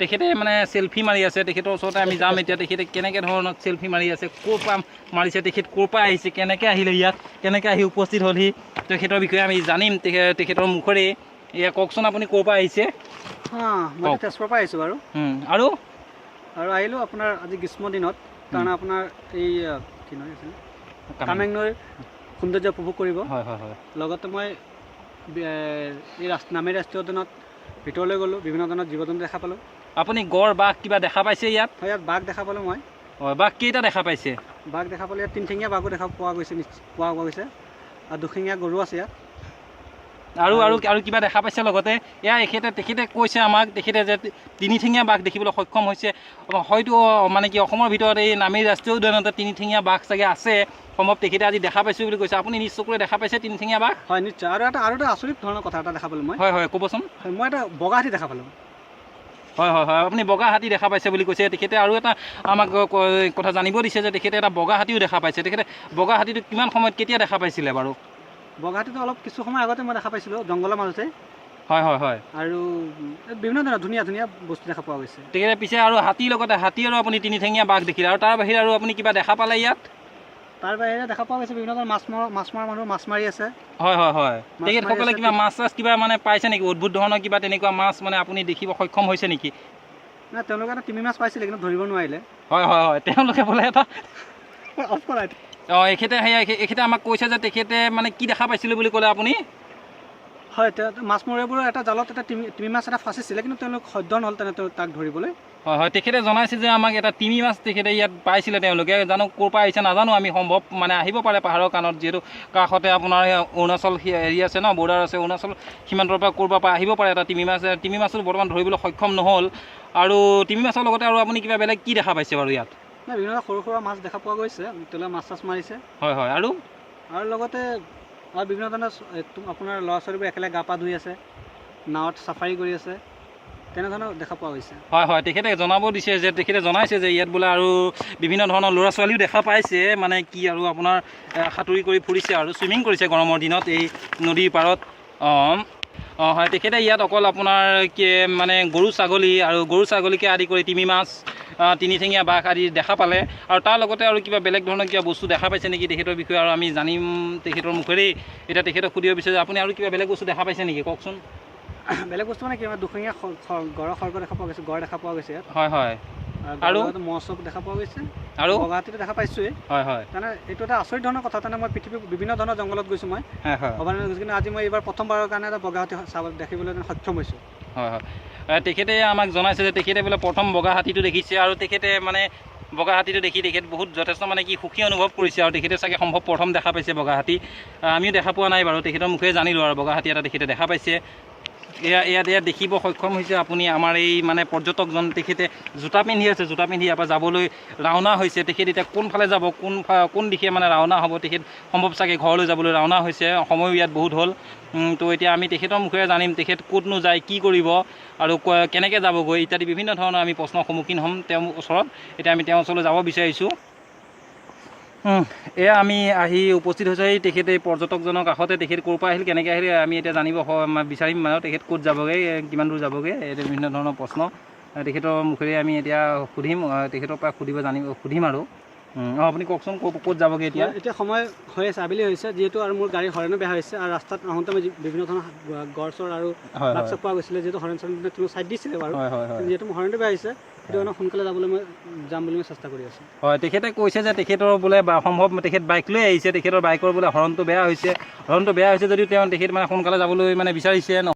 তেখেতে মানে চেলফি মাৰি আছে। তেখেতৰ ওচৰতে আমি যাম এতিয়া। তেখেতে কেনেকৈ ধৰণত চেলফি মাৰি আছে, ক'ৰ পৰা মাৰিছে, তেখেত ক'ৰ পৰা আহিছে, কেনেকৈ আহিলে ইয়াত, কেনেকৈ আহি উপস্থিত হ'লহি, তেখেতৰ বিষয়ে আমি জানিম তেখেতৰ মুখেৰেই। এয়া কওকচোন, আপুনি ক'ৰ পৰা আহিছে? মই কওক। তেজপুৰৰ পৰা আহিছোঁ বাৰু। আৰু? আৰু আহিলোঁ আপোনাৰ আজি গ্ৰীষ্ম দিনত কাৰণ আপোনাৰ এই কি নৈ আছিলে, কামেং নৈৰ সৌন্দৰ্য উপভোগ কৰিব। হয় হয় হয় লগতে মই এই নামেৰি ৰাষ্ট্ৰীয় উদ্যানত ভিতৰলৈ গ'লোঁ, বিভিন্ন ধৰণৰ জীৱ জন্তু দেখা পালোঁ। আপুনি গড়, বাঘ কিবা দেখা পাইছে ইয়াত? হয়, ইয়াত বাঘ দেখা পালোঁ মই। হয়, বাঘ কেইটা দেখা পাইছে? বাঘ দেখা পালোঁ ইয়াত, তিনিঠেঙীয়া বাঘো দেখা পোৱা গৈছে, নিশ্চয় পোৱা গৈছে আৰু দুশিঙীয়া গৰু আছে ইয়াত। আৰু কিবা দেখা পাইছে লগতে? এয়া তেখেতে কৈছে আমাক তেখেতে যে তিনিঠেঙীয়া বাঘ দেখিবলৈ সক্ষম হৈছে। হয়তো মানে কি অসমৰ ভিতৰত এই নামেৰি ৰাষ্ট্ৰীয় উদ্যানতে তিনিঠেঙীয়া বাঘ চাগে আছে সম্ভৱ, তেখেতে আজি দেখা পাইছোঁ বুলি কৈছে। আপুনি নিজ চকুৰে দেখা পাইছে তিনিঠেঙীয়া বাঘ? হয়, নিশ্চয়। আৰু এটা আচৰিত ধৰণৰ কথা এটা দেখা পালোঁ মই। হয় হয় ক'বচোন। হয়, মই এটা বগা হাতী দেখা পালোঁ। হয় হয় হয় আপুনি বগা হাতী দেখা পাইছে বুলি কৈছে তেখেতে। আৰু এটা আমাক কথা জানিব দিছে যে তেখেতে এটা বগা হাতীও দেখা পাইছে। তেখেতে বগা হাতীটো কিমান সময়ত, কেতিয়া দেখা পাইছিলে বাৰু? বগা হাতীটো অলপ কিছু সময় আগতে মই দেখা পাইছিলোঁ জংঘলৰ মাজতে। হয় হয় হয় আৰু বিভিন্ন ধৰণৰ ধুনীয়া ধুনীয়া বস্তু দেখা পোৱা গৈছে। তেখেতে পিছে আৰু হাতীৰ লগতে হাতী আৰু আপুনি তিনিঠেঙীয়া বাঘ দেখিলে, আৰু তাৰ বাহিৰে আৰু আপুনি কিবা দেখা পালে ইয়াত? তাৰ বাহিৰে দেখা পোৱা গৈছে বিভিন্ন ধৰণৰ মাছ মৰা মানুহ মাছ মাৰি আছে। হয় হয় হয় মাছ তেখেতসকলে মাৰি আছে। কিবা মাছ চাছ কিবা মানে পাইছে নেকি? অদ্ভুত ধৰণৰ কিবা তেনেকুৱা মাছ মানে আপুনি দেখিব সক্ষম হৈছে নেকি? নাই, তেওঁলোকে এটা তিমি মাছ পাইছিলে কিন্তু ধৰিব নোৱাৰিলে। হয় হয় হয় তেওঁলোকে বোলে এটা অফ কৰা। অঁ, এখেতে সেয়া এখেতে আমাক কৈছে যে তেখেতে মানে কি দেখা পাইছিলে বুলি ক'লে আপুনি? হয়, তেওঁ মাছমৰীয়াবোৰৰ এটা জালত এটা তিমি তিমি মাছ এটা ফাঁচিছিলে, কিন্তু তেওঁলোক সধ্য নহ'ল তেনে তেওঁ তাক ধৰিবলৈ। হয় হয় তেখেতে জনাইছে যে আমাক এটা তিমি মাছ তেখেতে ইয়াত পাইছিলে। তেওঁলোকে জানো ক'ৰ পৰা আহিছে নাজানো আমি, সম্ভৱ মানে আহিব পাৰে পাহাৰৰ কাণত, যিহেতু কাষতে আপোনাৰ এই অৰুণাচল হেৰি আছে ন, বৰ্ডাৰ আছে, অৰুণাচল সীমান্তৰ পৰা ক'ৰবাৰ পৰা আহিব পাৰে এটা তিমি মাছ। তিমি মাছটো বৰ্তমান ধৰিবলৈ সক্ষম নহ'ল। আৰু তিমি মাছৰ লগতে আৰু আপুনি কিবা বেলেগ কি দেখা পাইছে বাৰু ইয়াত? নাই, বিভিন্ন সৰু সুৰা মাছ দেখা পোৱা গৈছে, তেওঁলোকে মাছ চাছ মাৰিছে। হয় হয় আৰু? আৰু লগতে আৰু বিভিন্ন ধৰণৰ আপোনাৰ ল'ৰা ছোৱালীবোৰ একেলগে গা পা ধুই আছে, নাৱত চাফাৰী কৰি আছে, তেনেধৰণৰ দেখা পোৱা গৈছে। হয় হয় তেখেতে জনাব দিছে যে তেখেতে জনাইছে যে ইয়াত বোলে আৰু বিভিন্ন ধৰণৰ ল'ৰা ছোৱালীও দেখা পাইছে, মানে কি আৰু আপোনাৰ সাঁতুৰি কৰি ফুৰিছে আৰু চুইমিং কৰিছে গৰমৰ দিনত এই নদীৰ পাৰত। অঁ অঁ হয়, তেখেতে ইয়াত অকল আপোনাৰ কি মানে গৰু ছাগলী আৰু গৰু ছাগলীকে আদি কৰি তিমি মাছ, তিনিঠেঙীয়া বাঘ আদি দেখা পালে। আৰু তাৰ লগতে আৰু কিবা বেলেগ ধৰণৰ কিবা বস্তু দেখা পাইছে নেকি, তেখেতৰ বিষয়ে আৰু আমি জানিম তেখেতৰ মুখেৰেই। এতিয়া তেখেতক সুধিব বিচাৰিছোঁ, আপুনি আৰু কিবা বেলেগ বস্তু দেখা পাইছে নেকি, কওকচোন। বেলেগ বস্তু মানে কি, দুশিঙীয়া গঁড়ৰ খৰ্গ দেখা পোৱা গৈছে, গঁড় দেখা পোৱা গৈছে ইয়াত। হয় হয় আৰু আৰু? মহ চব দেখা পোৱা গৈছে। আৰু? বগা হাতীটো দেখা পাইছোঁৱেই। হয় হয় তাৰমানে এইটো এটা আচৰিত ধৰণৰ কথা, তাৰমানে মই পৃথিৱীৰ বিভিন্ন ধৰণৰ জংঘলত গৈছোঁ মই, হয় হয় অভয়াৰণ্যত গৈছোঁ, কিন্তু আজি মই এইবাৰ প্ৰথমবাৰৰ কাৰণে এটা বগা হাতী চাব দেখিবলৈ সক্ষম হৈছোঁ। হয় হয় তেখেতে আমাক জনাইছে যে তেখেতে বোলে প্ৰথম বগা হাতীটো দেখিছে আৰু তেখেতে মানে বগা হাতীটো দেখি তেখেত বহুত যথেষ্ট মানে কি সুখী অনুভৱ কৰিছে। আৰু তেখেতে চাগে সম্ভৱ প্ৰথম দেখা পাইছে বগা হাতী। আমিও দেখা পোৱা নাই বাৰু, তেখেতৰ মুখেৰে জানিলোঁ আৰু বগা হাতী এটা তেখেতে দেখা পাইছে। এয়া ইয়াত ইয়াত দেখিব সক্ষম হৈছে আপুনি আমাৰ এই মানে পৰ্যটকজন, তেখেতে জোতা পিন্ধি আছে, জোতা পিন্ধি ইয়াৰ পৰা যাবলৈ ৰাওনা হৈছে। তেখেত এতিয়া কোনফালে যাব, কোন দিশে মানে ৰাওনা হ'ব? তেখেত সম্ভৱ চাগে ঘৰলৈ যাবলৈ ৰাওনা হৈছে, সময়ো ইয়াত বহুত হ'ল। তো এতিয়া আমি তেখেতৰ মুখেৰে জানিম তেখেত ক'তনো যায়, কি কৰিব আৰু কেনেকৈ যাবগৈ ইত্যাদি বিভিন্ন ধৰণৰ আমি প্ৰশ্নৰ সন্মুখীন হ'ম তেওঁৰ ওচৰত। এতিয়া আমি তেওঁৰ ওচৰলৈ যাব বিচাৰিছোঁ। এয়া আমি আহি উপস্থিত হৈছে এই তেখেতে এই পৰ্যটকজনৰ কাষতে। তেখেত ক'ৰ পৰা আহিল, কেনেকৈ আহিল, আমি এতিয়া জানিব বিচাৰিম, মানে তেখেত ক'ত যাবগৈ, কিমান দূৰ যাবগৈ, এইটো বিভিন্ন ধৰণৰ প্ৰশ্ন তেখেতৰ মুখেৰে আমি এতিয়া সুধিম, তেখেতৰ পৰা সুধিব জানিব সুধিম আৰু অঁ, আপুনি কওকচোন, ক'ত ক'ত যাবগৈ এতিয়া? এতিয়া সময় হৈ আছে, আবেলি হৈছে যিহেতু, আৰু মোৰ গাড়ীৰ হৰেণো বেয়া হৈছে আৰু ৰাস্তাত আহোঁতে মই বিভিন্ন ধৰণৰ গড় চৰ আৰু বাঘ চাগ পোৱা গৈছিলে, যিহেতু হৰেণ চৰেণ তেওঁ ছাইড দিছিলে বাৰু, হয় হয় হয় কিন্তু যিহেতু মোৰ হৰেণটো বেয়া হৈছে, সেইটো কাৰণে সোনকালে যাবলৈ মই যাম বুলি মই চেষ্টা কৰি আছোঁ। হয়, তেখেতে কৈছে যে তেখেতৰ বোলে বা সম্ভৱ তেখেত বাইক লৈ আহিছে, তেখেতৰ বাইকৰ বোলে হৰণটো বেয়া হৈছে। হৰণটো বেয়া হৈছে যদিও তেওঁ তেখেত মানে সোনকালে যাবলৈ মানে বিচাৰিছে।